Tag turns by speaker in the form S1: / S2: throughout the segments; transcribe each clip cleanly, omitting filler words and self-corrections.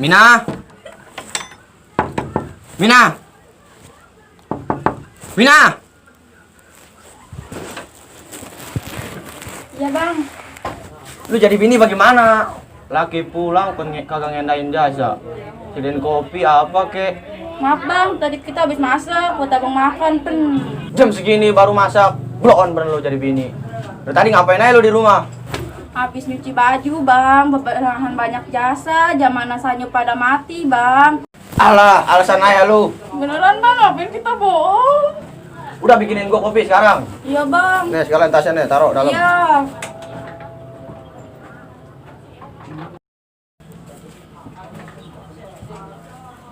S1: Mina. Mina. Mina.
S2: Iya bang.
S1: Lu jadi bini bagaimana? Laki pulang kagak ngendain jasa. Sediain kopi apa kek?
S2: Maaf bang, tadi kita habis masak buat abang makan
S1: Jam segini baru masak. Bloon bener lu jadi bini. Dari tadi ngapain aja lu di rumah?
S2: Habis nyuci baju bang, bebahan banyak jasa, zaman nasanya pada mati bang.
S1: Alah, alasan aja lu.
S2: Beneran bang, ngapain kita bohong?
S1: Udah bikinin gua kopi sekarang.
S2: Iya bang.
S1: Nih sekalian tasnya nih, taruh dalam.
S2: Iya.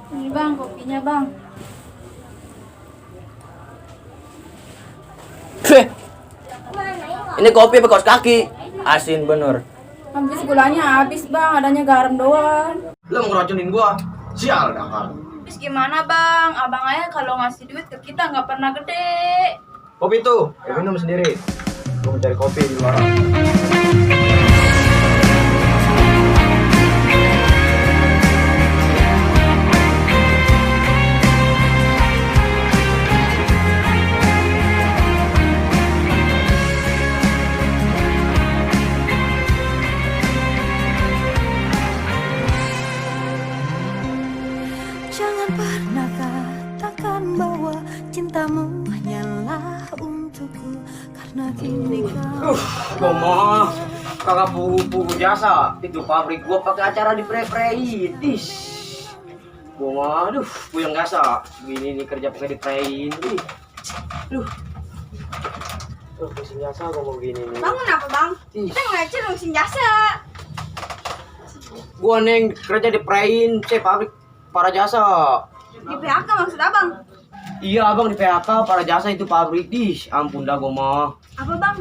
S2: Ini bang, kopinya bang.
S1: Ini kopi bekas kaki. Asin bener.
S2: Habis gulanya habis bang, adanya garam doang.
S1: Lu mau ngeracunin gua? Sial dah.
S2: Terus gimana bang? Abang ayah kalau ngasih duit ke kita nggak pernah gede.
S1: Kopi tuh, ya minum sendiri. Gua mau cari kopi di luar.
S3: Jangan pernah katakan bahwa cintamu hanyalah untukku, karena kini kau
S1: Gua mah kagak pugu jasa. Itu pabrik gua pakai acara di pre-prein. Gua mah aduh, puyeng jasa. Gini nih kerja pakai di prein. Aduh. Pusing jasa gua mau gini nih.
S2: Bang kenapa bang? Kita ngajar ngurusin jasa.
S1: Gua neng kerja di prein, pabrik para jasa.
S2: Di PHK maksud abang?
S1: Iya abang di PHK para jasa itu pabrik. Ampun dah gua mah.
S2: Apa bang?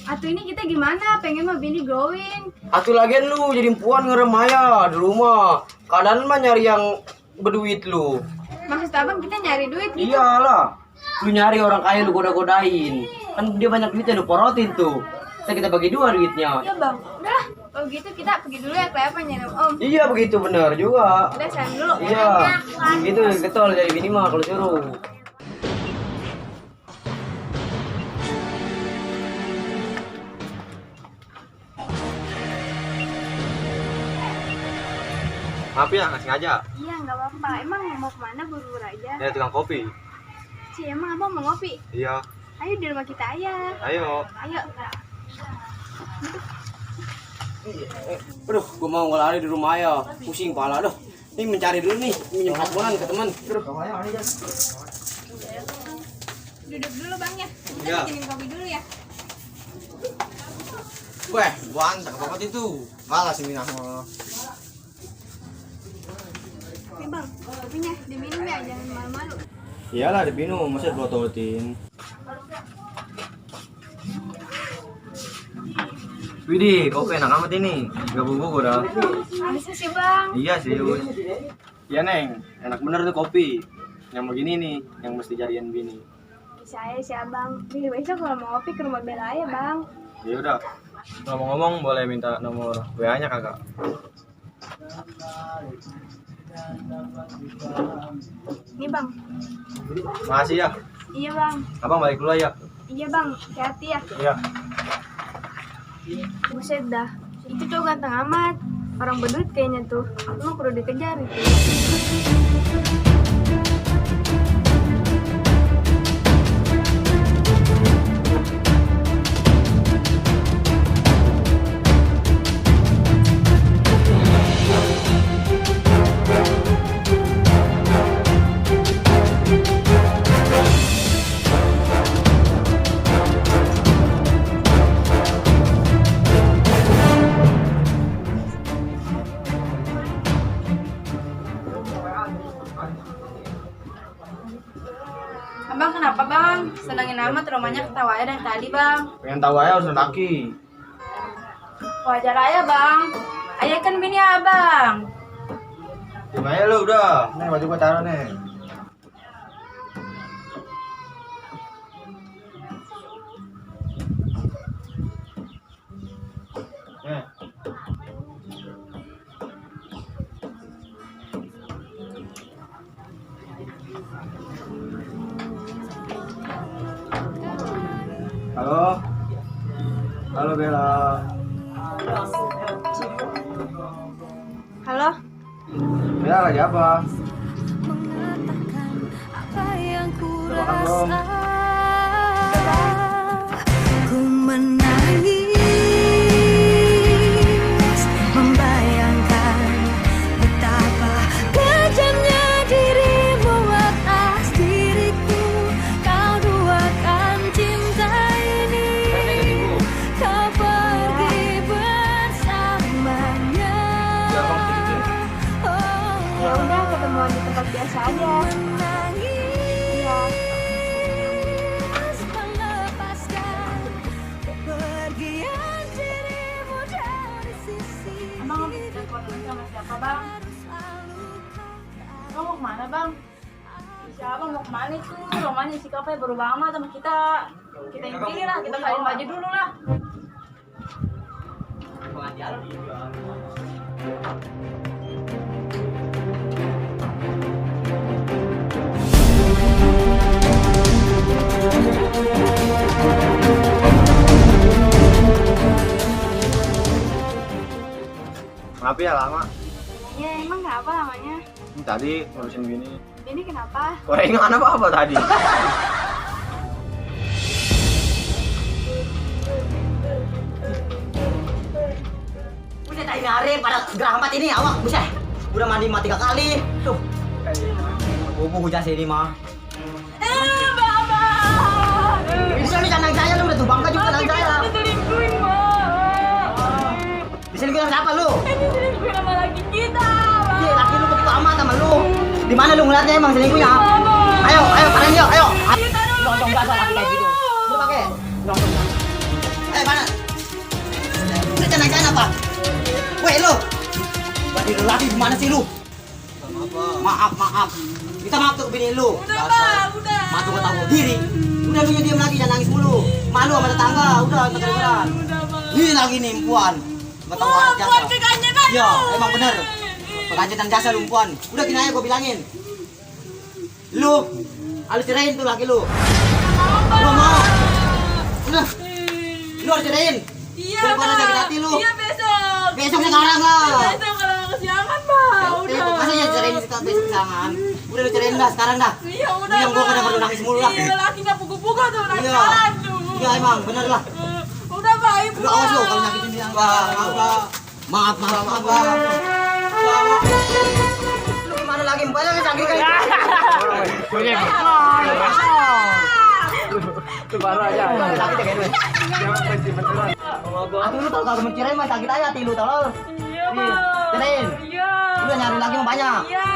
S2: Atuh ini kita gimana? Pengen mah bini growing.
S1: Atuh lagian lu jadi empuan ngerem aja di rumah. Keadaan mah nyari yang berduit lu.
S2: Maksud abang kita nyari duit gitu?
S1: Iyalah. Lu nyari orang kaya lu goda-godain. Kan dia banyak duitnya lu porotin tuh. Kita bagi dua duitnya.
S2: Iya bang. Udah, kalau gitu kita pergi dulu ya ke apa nyari om.
S1: Iya begitu bener juga.
S2: Udah sayang dulu.
S1: Iya. Gitu getol jadi bini mah kalau suruh. Maaf ya, nggak sengaja.
S2: Iya nggak apa-apa. Emang mau kemana buru-buru aja?
S1: Ya tukang kopi.
S2: Ci emang abang mau ngopi?
S1: Iya.
S2: Ayo di rumah kita aja.
S1: Ayo.
S2: Ayo.
S1: Aduh, gua mau lari di rumah ya. Pusing pala aduh. Ini mencari dulu nih, minjem hasbonan ke teman. Aduh.
S2: Duduk dulu bang ya. Kita
S1: Iya.
S2: bikinin kopi dulu ya.
S1: Weh, buan, tak apa-apa itu. Malah si Minah mah.
S2: Nih bang, kopinya diminum ya, jangan malu-malu.
S1: Iyalah dipinum, masa dipelototin. Widih, kopi enak amat ini. Gak bubuk udah.
S2: Bisa sih bang.
S1: Iya serius. Iya Neng, enak bener tuh kopi. Yang begini nih, yang mesti jadian bini.
S2: Bisa ya si abang. Besok kalau mau ngopi ke rumah Bella ya bang.
S1: Ya udah. Ngomong-ngomong boleh minta nomor WA-nya kagak?
S2: Nih bang.
S1: Makasih ya.
S2: Iya bang.
S1: Abang balik dulu ya.
S2: Iya bang, hati-hati ya.
S1: Iya.
S2: Buset dah, itu cowok ganteng amat. Orang berduit kayaknya tuh. Lu perlu dikejar itu. Abang kenapa bang? Senangin amat rumahnya ketawa dari tadi bang.
S1: Pengen tahu aja urusan laki.
S2: Wajar aja bang. Ayah kan bini abang.
S1: Gimana lu udah? Nih baju gua taruh nih. Nih. Bella.
S2: Halo?
S1: Bella lagi apa?
S3: mengatakan apa yang ku
S1: Makan belum?
S3: rasa. Ku menangis membayangkan betapa kejamnya dirimu atas diriku. Kau duakan cinta ini, kau pergi bersamanya.
S2: Ya udah, ketemuan di tempat biasa aja. Iya.
S3: Melepaskan kepergian dirimu dari sisi.
S2: Emang habis telepon sama siapa, Bang? Bang mau kemana, Bang? Siapa mau kemana itu? Romanya si Kafe berubah amat sama kita. Kita yang pilih lah, kita kain baju dulu lah.
S1: Maaf ya lama.
S2: Ya emang kenapa namanya?
S1: Tadi ngurusin gini.
S2: Ini kenapa?
S1: Gorengan apa tadi?
S4: Udah tadi hari pada geramat ini awak buset. Udah mandi 3 kali. Tuh. Bubu hujan sini mah.
S2: Bapak!
S4: Bisa nih kandang saya lu udah tuh bangka juga kandang saya.
S2: Diselingkuhin, Bang!
S4: Di sini gue siapa lu?
S2: Diselingkuhin sama laki kita, Bang!
S4: Iya, laki lu begitu amat sama lu. Di mana lu ngeliatnya emang selingkuhnya? Ayo, kalian yuk, ayo. Nonton gak laki kayak gitu. Lu pakai. Nonton. Mana? Udah kandang saya apa? Weh lu. Berarti lu laki gimana sih lu? Maaf. Kita maaf tuh ke bini lu.
S2: Udah, Bang! Udah!
S4: Matu ke tahu diri. Udah lu diam lagi jangan nangis mulu. Malu sama tetangga, udah keterima. Ini lagi nih puan. Enggak tahu
S2: Buat
S4: jasa.
S2: keganjenan
S4: Iya,
S2: lu!
S4: emang bener. Pengancetan jasa lu puan. Udah gini aja gua bilangin. Lu harus cerain tuh laki lu. Lu mau. Udah. Lu harus cerain.
S2: Iya,
S4: Daripada
S2: Bang!
S4: sakit hati lu.
S2: Iya, besok!
S4: Besok sekarang lah.
S2: Besok kalau nggak kesiangan, Bang! Udah!
S4: Masa ya cerain kita besok kesangan. Udah lu cerain dah sekarang dah.
S2: Iya, udah,
S4: Ini yang gua
S2: Bang.
S4: kadang perlu nangis mulu lah.
S2: Iya, laki nggak pugu-pugu tuh,
S4: Iya.
S2: penasaran tuh.
S4: Iya emang bener lah.
S2: Udah, Pak, Ibu.
S4: Udah awas lu kalau nyakitin dia. Maaf. Lu gimana lagi? Mukanya sakit kan?
S1: Itu baru aja.
S4: Sakit ya kayak Aku lu tau kalau mencirain mah sakit aja hati lu tau.
S2: Iya, Bang.
S4: Cerain.
S2: Iya.
S4: Udah nyari lagi mah banyak.
S2: Iya.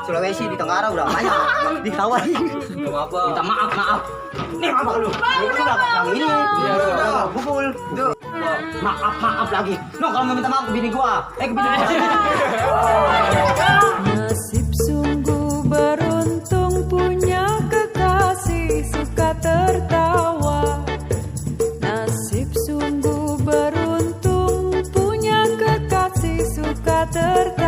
S4: Sulawesi di Tenggara udah banyak. Ditawari. Minta maaf. Nih apa lu? Ini udah yang ini. Udah pukul. Maaf lagi. No kalau mau minta maaf ke bini gua. Ke bini gua.
S3: Nasib sungguh beruntung punya kekasih suka tertawa. Nasib sungguh beruntung punya kekasih suka tertawa.